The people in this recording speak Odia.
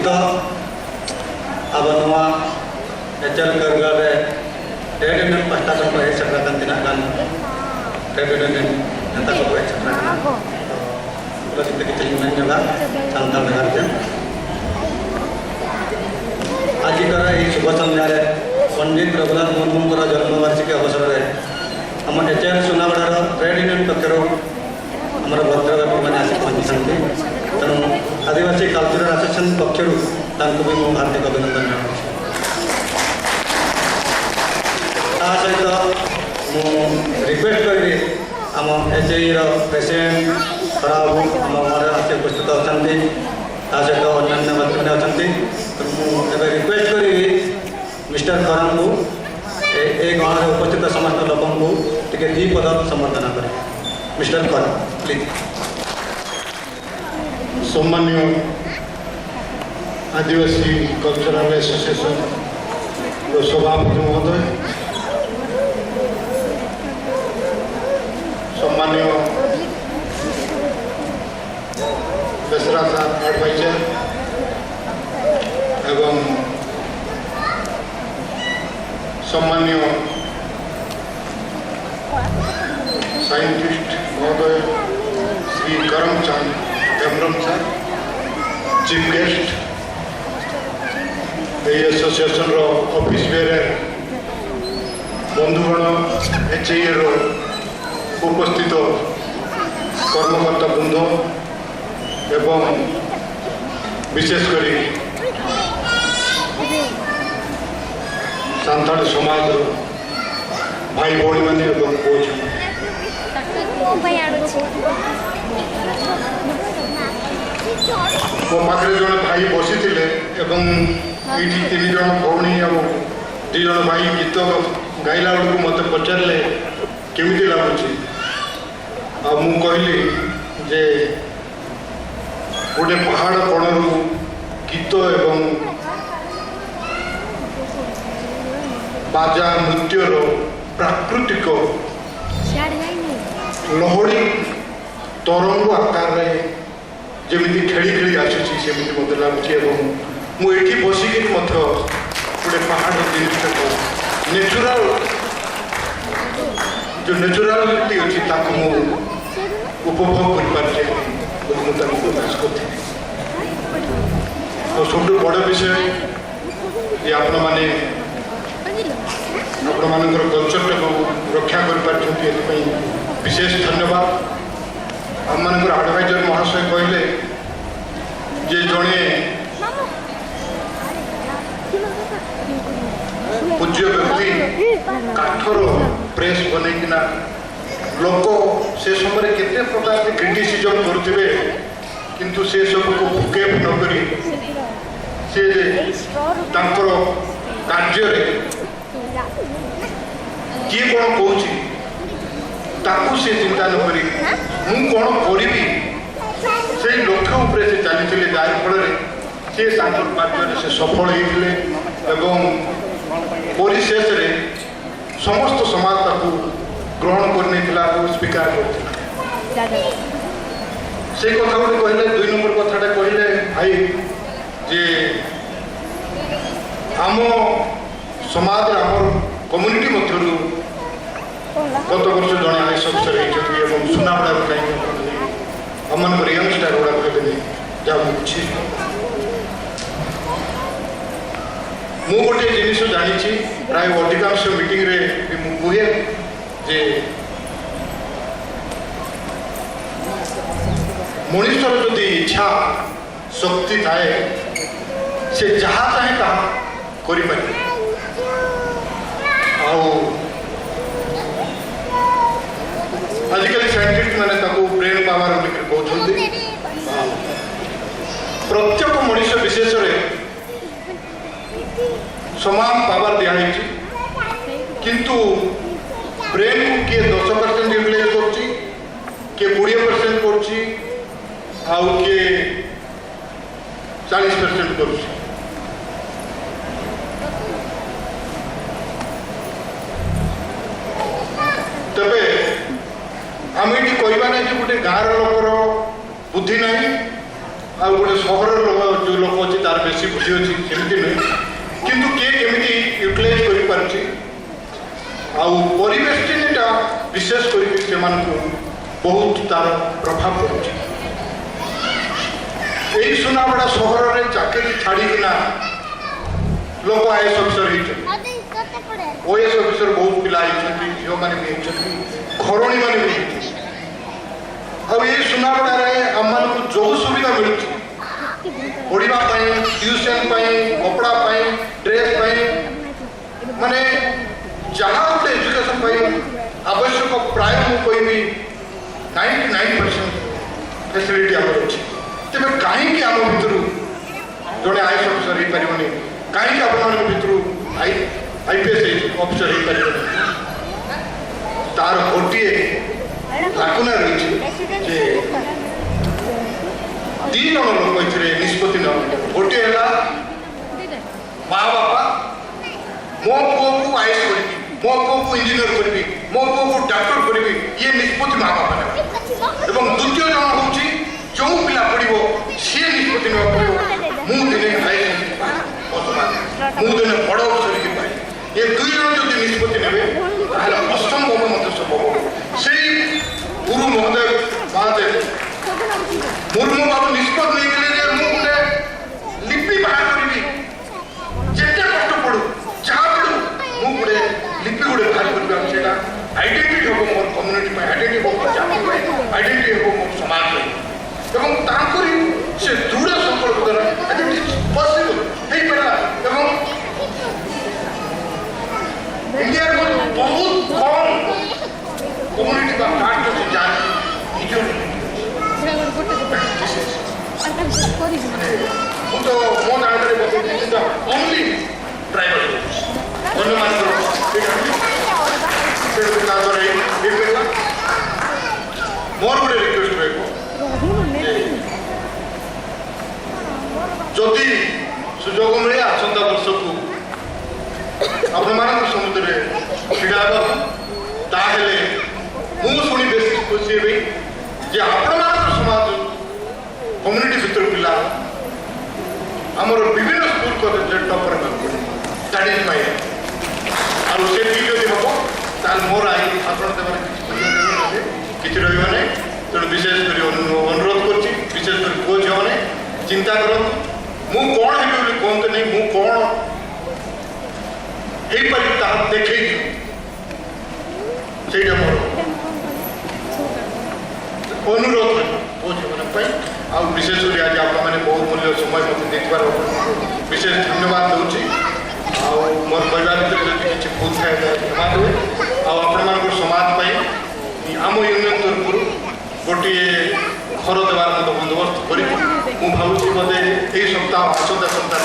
ᱱᱤᱛᱚᱜ ᱟᱵᱚ ᱱᱚᱣᱟ ᱮᱪᱮᱞ ᱠᱟᱹᱨᱜᱟᱹᱞ ᱨᱮ ᱴᱨᱮᱰ ᱤᱭᱩᱱᱤᱭᱚᱱ ᱯᱟᱦᱴᱟ ᱠᱷᱚᱱ ᱠᱚ ᱦᱮᱡ ᱥᱮᱴᱮᱨ ᱟᱠᱟᱱ ᱛᱤᱱᱟᱹᱜ ᱜᱟᱱ ᱴᱨᱮᱰ ᱤᱭᱩᱱᱤᱭᱚᱱ ᱱᱮᱛᱟ ᱠᱚᱠᱚ ᱦᱮᱡ ᱥᱮᱴᱮᱨ ᱟᱠᱟᱱᱟ, ᱛᱚ ᱩᱱᱠᱩ ᱞᱟᱹᱜᱤᱫ ᱛᱮ ᱠᱤᱪᱷᱩ ᱢᱮᱱ ᱧᱚᱜᱟ ᱥᱟᱱᱛᱟᱲ ᱱᱟᱜᱟᱨ ᱛᱮ। ଆଜିକାର ଏହି ଶୁଭ ସନ୍ଧ୍ୟାରେ ପଣ୍ଡିତ ରଘୁନାଥ ମୁର୍ମୁଙ୍କର ଜନ୍ମବାର୍ଷିକୀ ଅବସରରେ ଆମ ଏଚ୍ ଏଲ୍ ସୁନାବେଡ଼ାର ଟ୍ରେଡ୍ ୟୁନିୟନ୍ ପକ୍ଷରୁ ଆମର ଭଦ୍ର ବ୍ୟକ୍ତିମାନେ ଆସି ପହଞ୍ଚିଛନ୍ତି। ତେଣୁ ଆଦିବାସୀ କଲଚରାଲ ଆସୋସିଏସନ୍ ପକ୍ଷରୁ ତାଙ୍କୁ ବି ମୁଁ ହାର୍ଦ୍ଦିକ ଅଭିନନ୍ଦନ ଜଣାଉଛି। ତା ସହିତ ମୁଁ ରିକ୍ୱେଷ୍ଟ କରିବି, ଆମ ଏଚ୍ ଏଇର ପ୍ରେସିଡେଣ୍ଟ ଖରାବାବୁ ଆମ ଘରେ ଆସି ଉପସ୍ଥିତ ଅଛନ୍ତି, ତା ସହିତ ଅନ୍ୟାନ୍ୟ ବ୍ୟକ୍ତିମାନେ ଅଛନ୍ତି। ତ ମୁଁ ଏବେ ରିକ୍ୱେଷ୍ଟ କରିବି ମିଷ୍ଟର ଖରାଙ୍କୁ ଏ ଗହଣରେ ଉପସ୍ଥିତ ସମସ୍ତ ଲୋକଙ୍କୁ ଟିକେ ଦୁଇ ପଦ ସମ୍ବର୍ଦ୍ଧନା କରିବେ। ମିଷ୍ଟର ଖରା, ପ୍ଲିଜ୍। ସମ୍ମାନୀୟ ଆଦିବାସୀ କଲଚରାଲ ଆସୋସିଏସନର ସଭାପତି ମହୋଦୟ, ସମ୍ମାନୀୟ ବେସରା ସାର୍ ଆଡ଼ଭାଇଜର ଏବଂ ସମ୍ମାନୀୟ ସାଇଣ୍ଟିଷ୍ଟ ମହୋଦୟ ଶ୍ରୀ କରମ ଚାନ୍ଦ ହେମ୍ବ୍ରମ ସାର୍, ଚିଫ୍ ଗେଷ୍ଟ, ଏହି ଆସୋସିଏସନର ଅଫିସ୍ ବେୟାରର ବନ୍ଧୁଗଣ, ଏଚ୍ ର ଉପସ୍ଥିତ କର୍ମକର୍ତ୍ତା ବୃନ୍ଦ ଏବଂ ବିଶେଷ କରି ସାନ୍ତାଳ ସମାଜର ଭାଇ ଭଉଣୀମାନେ ଏବଂ ପୁଅ ଝିଅମାନେ। ପାଇଁ ଆଣୁଛି। ମୋ ପାଖରେ ଜଣେ ଭାଇ ବସିଥିଲେ ଏବଂ ଏଇଠି ତିନି ଜଣ ଭଉଣୀ ଆଉ ଦୁଇ ଜଣ ଭାଇ ଗୀତ ଗାଇଲା ବେଳକୁ ମୋତେ ପଚାରିଲେ, କେମିତି ଲାଗୁଛି? ଆଉ ମୁଁ କହିଲି ଯେ ଗୋଟେ ପାହାଡ଼ କୋଣରୁ ଗୀତ ଏବଂ ବାଜା ନୃତ୍ୟର ପ୍ରାକୃତିକ ସିଆଡ଼େ ଯାଇନି। ଲହଡ଼ି ତରଙ୍ଗ ଆକାରରେ ଯେମିତି ଖେଳି ଖେଳି ଆସୁଛି, ସେମିତି ମୋତେ ଲାଗୁଛି। ଏବଂ ମୁଁ ଏଠି ବସିକିରି ମଧ୍ୟ ଗୋଟେ ପାହାଡ଼ ଜିନିଷଟାକୁ, ନ୍ୟାଚୁରାଲ ଯେଉଁ ନ୍ୟାଚୁରାଲିଟି ଅଛି, ତାକୁ ମୁଁ ଉପଭୋଗ କରିପାରିଛି ବୋଲି ମୁଁ ତାକୁ ପ୍ରକାଶ କରିଥିଲି। ଆଉ ସବୁଠୁ ବଡ଼ ବିଷୟ ଯେ ଆପଣମାନେ ଆପଣମାନଙ୍କର କଲଚରଟାକୁ ରକ୍ଷା କରିପାରିଛନ୍ତି, ଏଥିପାଇଁ ବିଶେଷ ଧନ୍ୟବାଦ। ଆମମାନଙ୍କର ଆଡ଼ଭାଇଜର ମହାଶୟ କହିଲେ ଯେ ଜଣେ ପୂଜ୍ୟ ବ୍ୟକ୍ତି କାଠର ପ୍ରେସ୍ ବନେଇକିନା, ଲୋକ ସେ ସମୟରେ କେତେ ପ୍ରକାର କ୍ରିଟିସିଜମ୍ କରୁଥିବେ, କିନ୍ତୁ ସେ ସବୁକୁ ଭ୍ରୂକ୍ଷେପ ନ କରି ସେ ଯେ ତାଙ୍କର କାର୍ଯ୍ୟରେ କିଏ କ'ଣ କହୁଛି ତାକୁ ସେ ଚିନ୍ତା ନ କରି ମୁଁ କ'ଣ କରିବି, ସେଇ ଲକ୍ଷ୍ୟ ଉପରେ ସେ ଚାଲିଥିଲେ, ଯାହା ଫଳରେ ସେ ତାଙ୍କର କାର୍ଯ୍ୟରେ ସେ ସଫଳ ହେଇଥିଲେ ଏବଂ ପରିଶେଷରେ ସମସ୍ତ ସମାଜ ତାକୁ ଗ୍ରହଣ କରିନେଇଥିଲା ଓ ସ୍ୱୀକାର କରିଥିଲା। ସେଇ କଥା ଗୋଟେ କହିଲେ। ଦୁଇ ନମ୍ବର କଥାଟା କହିଲେ ଭାଇ ଯେ ଆମ ସମାଜରେ, ଆମର କମ୍ୟୁନିଟି ମଧ୍ୟରୁ ଗତ ବର୍ଷ ଜଣେ ଆଇଏଏସ୍ ଅଫିସର ହେଇଛନ୍ତି ଏବଂ ସୁନାବେଡ଼ାରୁ କାହିଁକି ଆପଣମାନେ ଆମମାନଙ୍କର ୟଙ୍ଗଷ୍ଟାର ଗୁଡ଼ାକ ହେବେନି, ଯାହା ମୁଁ ବୁଝି। ମୁଁ ଗୋଟିଏ ଜିନିଷ ଜାଣିଛି, ପ୍ରାୟ ଅଧିକାଂଶ ମିଟିଂରେ ବି ମୁଁ କୁହେ ଯେ ମଣିଷର ଯଦି ଇଚ୍ଛା ଶକ୍ତି ଥାଏ, ସେ ଯାହା ଚାହେଁ ତାହା କରିପାରିବ। ଆଉ ଆଜିକାଲି ସାଇଣ୍ଟିଷ୍ଟ ମାନେ ତାକୁ ବ୍ରେନ୍ ପାୱାର ବୋଲିକରି କହୁଛନ୍ତି। ପ୍ରତ୍ୟେକ ମଣିଷ ବିଶେଷରେ ସମାନ ପାୱାର ଦିଆହେଇଛି, କିନ୍ତୁ ବ୍ରେନ୍କୁ କିଏ 10% ୟୁଟିଲାଇଜ୍ କରୁଛି, କିଏ 20% କରୁଛି, ଆଉ କିଏ 40% କରୁଛି। ତେବେ ଆମେ ଏଠି କହିବା ନାହିଁ ଯେ ଗୋଟେ ଗାଁର ଲୋକର ବୁଦ୍ଧି ନାହିଁ ଆଉ ଗୋଟେ ସହରର ଲୋକ ଯେଉଁ ଲୋକ ଅଛି ତାର ବେଶୀ ବୁଦ୍ଧି ଅଛି, ସେମିତି ନୁହେଁ। କିନ୍ତୁ କିଏ କେମିତି ୟୁଟିଲାଇଜ୍ କରିପାରୁଛି ଆଉ ପରିବେଶଟା ବିଶେଷ କରିକି ସେମାନଙ୍କୁ ବହୁତ ତାର ପ୍ରଭାବ ପଡ଼ୁଛି। ଏଇ ସୁନାବେଡ଼ା ସହରରେ ଚାକିରି ଛାଡ଼ିକିନା ଲୋକ ଆଇଏଏସ୍ ଅଫିସର ହେଇଛନ୍ତି, ଓଏଏସ୍ ଅଫିସର ବହୁତ ପିଲା ହେଇଛନ୍ତି, ଝିଅମାନେ ବି ହେଇଛନ୍ତି, ଘରଣୀମାନେ ବି ହେଇଛନ୍ତି। ଆଉ ଏଇ ସୁନାବେଡ଼ାରେ ଆମମାନଙ୍କୁ ଯେଉଁ ସୁବିଧା ମିଳୁଛି ପଢ଼ିବା ପାଇଁ, ଟ୍ୟୁସନ୍ ପାଇଁ, କପଡ଼ା ପାଇଁ, ଡ୍ରେସ୍ ପାଇଁ, ମାନେ ଯାହା ଗୋଟେ ଏଜୁକେସନ୍ ପାଇଁ ଆବଶ୍ୟକ, ପ୍ରାୟ ମୁଁ କହିବି 99% ଫେସିଲିଟି ଆମର ଅଛି। ତେବେ କାହିଁକି ଆମ ଭିତରୁ ଜଣେ ଆଇଏଏସ୍ ଅଫିସର ହେଇପାରିବନି? କାହିଁକି ଆପଣମାନଙ୍କ ଭିତରୁ ଆଇପିଏସ୍ ଅଫିସର ହେଇପାରିବନି? ତାର ଗୋଟିଏ ଲାକୁନା ରହିଛି ଯେ ଦି ଜଣ ଲୋକ ଏଥିରେ ନିଷ୍ପତ୍ତି ନେବାକୁ। ଗୋଟିଏ ହେଲା ମା ବାପା, ମୋ ପୁଅକୁ ଆଇଏଏସ୍ କରିବି, ମୋ ପୁଅକୁ ଇଞ୍ଜିନିୟର କରିବି, ମୋ ପୁଅକୁ ଡାକ୍ତର କରିବି, ଇଏ ନିଷ୍ପତ୍ତି ମା ବାପା ନେବେ। ଏବଂ ଦ୍ୱିତୀୟ ଜଣ ହେଉଛି ଯେଉଁ ପିଲା ପଢ଼ିବ, ସିଏ ନିଷ୍ପତ୍ତି ନେବାକୁ ପଡ଼ିବ, ମୁଁ ଦିନେ ଆଇଏଏସ୍ ମୋ ସମାଜ, ମୁଁ ଦିନେ ବଡ଼ ଅଫିସର ହେଇକି ପାଇବି। ଏ ଦୁଇ ଜଣ ଯଦି ନିଷ୍ପତ୍ତି ନେବେ, ତାହେଲେ ଅସମ୍ଭବ ମଧ୍ୟ ସମ୍ଭବ ହେବ। ସେଇ ଗୁରୁ ମହୋଦୟ ମହାଦେବ ମୁର୍ମୁ ବାବୁ ନିଷ୍ପତ୍ତି ନେଇଥିଲେ ଯେ ମୁଁ ଗୋଟେ ଲିପି ବାହାର କରିବି, ଯେତେ କଷ୍ଟ ପଡୁ, ଯାହା ପଡୁ, ମୁଁ ଗୋଟେ ଲିପି ଗୋଟେ ବାହାର କରିବି ଆଉ ସେଇଟା ଆଇଡେଣ୍ଟିଟି ହେବ ମୋର କମ୍ୟୁନିଟି ପାଇଁ, ଆଇଡେଣ୍ଟିଟି ହେବ ମୋର ଜାତି ପାଇଁ, ଆଇଡେଣ୍ଟିଟି ହେବ ମୋର ସମାଜ ପାଇଁ। ଏବଂ ତାଙ୍କରି ସେ ଦୃଢ଼ ସଂକଳ୍ପ ଦ୍ୱାରା ପସିବଲ୍ ହେଇପାରିଲା। ଏବଂ ଇଣ୍ଡିଆରେ ମଧ୍ୟ ବହୁତ କମ୍ କମ୍ୟୁନିଟି ବା କାଷ୍ଟ ଅଛି ଯାହାର ନିଜର ଲିପି ଅଛି। ମୁଁ ତ ମୋ ଜାଣିବାରେ ବତାଉଛି, ଓନ୍ଲି ଟ୍ରାଇବାଲ, ଅନ୍ୟମାନଙ୍କର ସେଇଟା ତେଣୁ ତା ଦ୍ୱାରା ହେଇପାରିଲା। ମୋର ଗୋଟେ ରିକ୍ୱେଷ୍ଟ ରହିବ ଯେ ଯଦି ସୁଯୋଗ ମିଳେ ଆସନ୍ତା ବର୍ଷକୁ ଆପଣମାନଙ୍କ ସମ୍ମୁଖରେ ଛିଡ଼ା ହେବାକୁ, ତାହେଲେ ମୁଁ ଶୁଣି ବେଶୀ ଖୁସି ହେବି ଯେ ଆପଣମାନଙ୍କ ସମାଜ କମ୍ୟୁନିଟି ଭିତରୁ ପିଲା ଆମର ବିଭିନ୍ନ ସ୍କୁଲ କଲେଜରେ ଟପର ହେବାକୁ ପଡ଼ିବ। That is my ଆଉ ସେତିକି ଯଦି ହେବ, ତାହେଲେ ମୋର I ଭାଷଣ ଦେବାର କିଛି ମୂଲ୍ୟ ରହିବ କିଛି ରହିବ ନାହିଁ। ତେଣୁ ବିଶେଷ କରି ଅନୁରୋଧ କରୁଛି, ବିଶେଷ କରି ପୁଅ ଝିଅମାନେ ଚିନ୍ତା କରନ୍ତୁ। ମୁଁ କ'ଣ ହେବି ବୋଲି କୁହନ୍ତୁ ନାହିଁ, ମୁଁ କ'ଣ ହେଇପାରିବି ତାହା ଦେଖେଇ ଦିଅନ୍ତୁ। ସେଇଟା ମୋର ଅନୁରୋଧ ରହିବ ପୁଅ ଝିଅମାନଙ୍କ ପାଇଁ। ଆଉ ବିଶେଷ କରି ଆଜି ଆପଣମାନେ ବହୁ ମୂଲ୍ୟ ସମୟ ମୋତେ ଦେଇଥିବାରୁ ବିଶେଷ ଧନ୍ୟବାଦ ଦେଉଛି। ଆଉ ମୋର କହିବା ଭିତରେ ଯଦି କିଛି ଭୁଲ ଥାଏ, ତାହେଲେ କ୍ଷମା ଦେବେ। ଆଉ ଆପଣମାନଙ୍କର ସମାଜ ପାଇଁ ଆମ ୟୁନିୟନ ତରଫରୁ ଗୋଟିଏ ଘର ଦେବାର ମଧ୍ୟ ବନ୍ଦୋବସ୍ତ କରିବି। ମୁଁ ଭାବୁଛି ବୋଧେ ଏଇ ସପ୍ତାହ, ଆସନ୍ତା ସପ୍ତାହ।